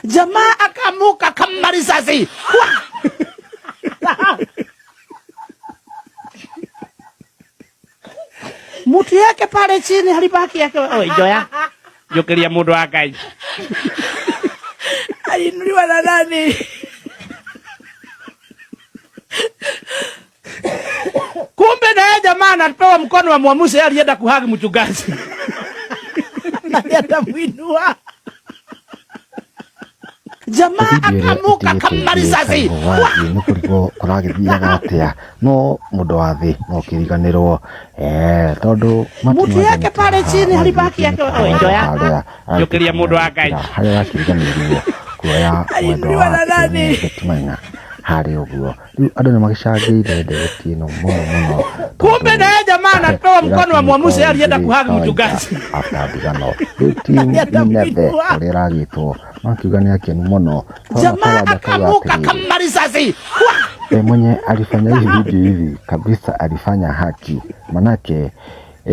Jamaa akamuka kama risasi. Mutu yake pale chini halibaki yake. Oi, Joya. Jokeria mundu wa Ngai. Aliinuliwa na nani? Kumbe naye jamaa anapewa mkono wa mwamuzi, yeye alienda kuhagi mchungaji. Nani atamuinua? Jamaa Video ĩrĩa akamuka ĩtigĩte kama risasi. ĩgĩtwo nĩ kũrigwo kũragĩthiaga atĩa no mũndũ wa thĩ no kĩriganĩrwo tondũ Martin Mutu yake Wangari pale chini halibaki yake. Oi, Joya. harĩa Jokeria mundu wa Ngai. harĩa arakĩriganĩirwo kuoya mwendwa Aliinuliwa na wake nani? Betty Maina harĩa ũguo rĩu andũ nĩ magĩcangĩire ndereti ĩno mũno mũno Kumbe naye jamaa anapewa mkono wa mwamuzi, yeye alienda kuhagi mchungaji. after ndigano rĩu team Nani Nineve atamuinua? ũrĩa ĩragĩtwo makiuga nĩ akenu mũno Twana Jamaa Tawanda akauga akamuka atĩrĩrĩ, kama risasi. Mwenye alifanya hii video hivi kabisa alifanya haki, manake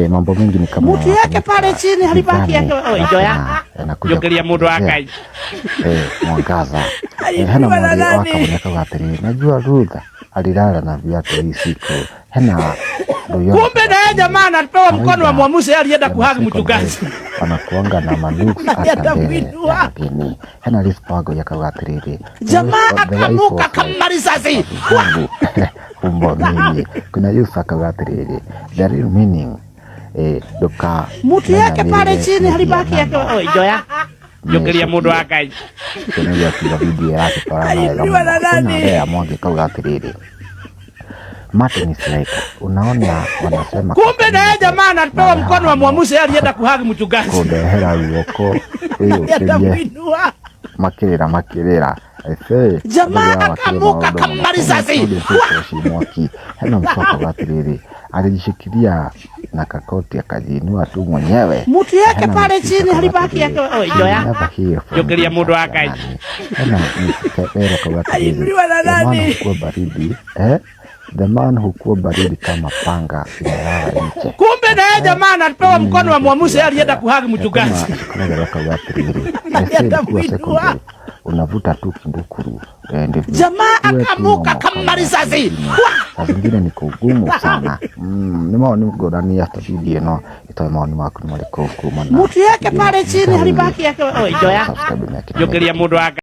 mambo mengi ni kama Mutu yake pale chini halibaki yake. yanafanyika Oi, Joya. gizani, yanakuja Jokeria mundu wa kutuletea, Ngai. Mwangaza. Hena Aliinuliwa na mwari wa nani? Kamũnĩ akauga atĩrĩrĩ, najua Ruth alilala na viatu hii siku. Hena Nduyono Kumbe akauga naye atĩrĩrĩ, jamaa anapewa mkono wa kawaida mwamuzi, yeye alienda ya kuhagi masecondary mchungaji. wanakuanga na manuks Nani hata mbele ya atamuinua? wageni. Hena Lispago yakauga atĩrĩrĩ, the Jamaa wife, the wife akamuka was like kama risasi. wangu umbo mimi kuna Yusuf akauga atĩrĩrĩ, the real meaning nduka Mutu yake pale menyanĩrĩre chini halibaki yake. mĩhianano Oi, Joya. Jokeria mundu wa mĩcũkie Ngai. kĩnĩgia akiuga video ĩragĩtwarana wega Aliinuliwa mũno na kwĩna nani? Lea Mwangi akauga atĩrĩrĩ, Martin is like unaona wanasema Kumbe kaka naye Nineve jamaa anapewa nawe mkono haha wa no mwamuzi, yeye alienda kuhagi mchungaji. kũndehera guoko Nani wĩyũkĩrie atamuinua? makĩrĩra makĩrĩra ese andũ Jamaa rĩrĩa makĩrĩ akamuka maũndũ mũno kama kwĩna risasi. Claudia Petro mwaki hena mtu akauga atĩrĩrĩ alijishikilia na kakoti akajiinua tu mwenyewe Mutu yake hena pale Messi chini akauga halibaki yake. atĩrĩrĩ Oi, you Joya. never hear from Jokeria mundu Jesus wa Ngai. nani hena Mr. akauga atĩrĩrĩ Aliinuliwa na the man nani? hukuwa baridi the man hukuwa baridi kama panga imelala nje Kumbe naye jamaa anapewa mimi mkono wa mwamuzi, yeye alienda ningekuwa kuhagi mchungaji. kama Shikonogero akauga atĩrĩrĩ Nani ese ilikuwa atamuinua? secondary unavuta tu kindukuru ndivyo Jamaa tuwe tu akamuka nomo kama kama watu risasi. wengine saa zingine ni kugumu sana nĩ mawoni ngũrani after video ĩno ĩtoe mawoni maku nĩ marĩkũ kumana Mutu yake video ĩno pale chini nĩtahũrĩre halibaki yake. Oi, Joya. subscribe na Jokeria mundu wa Ngai.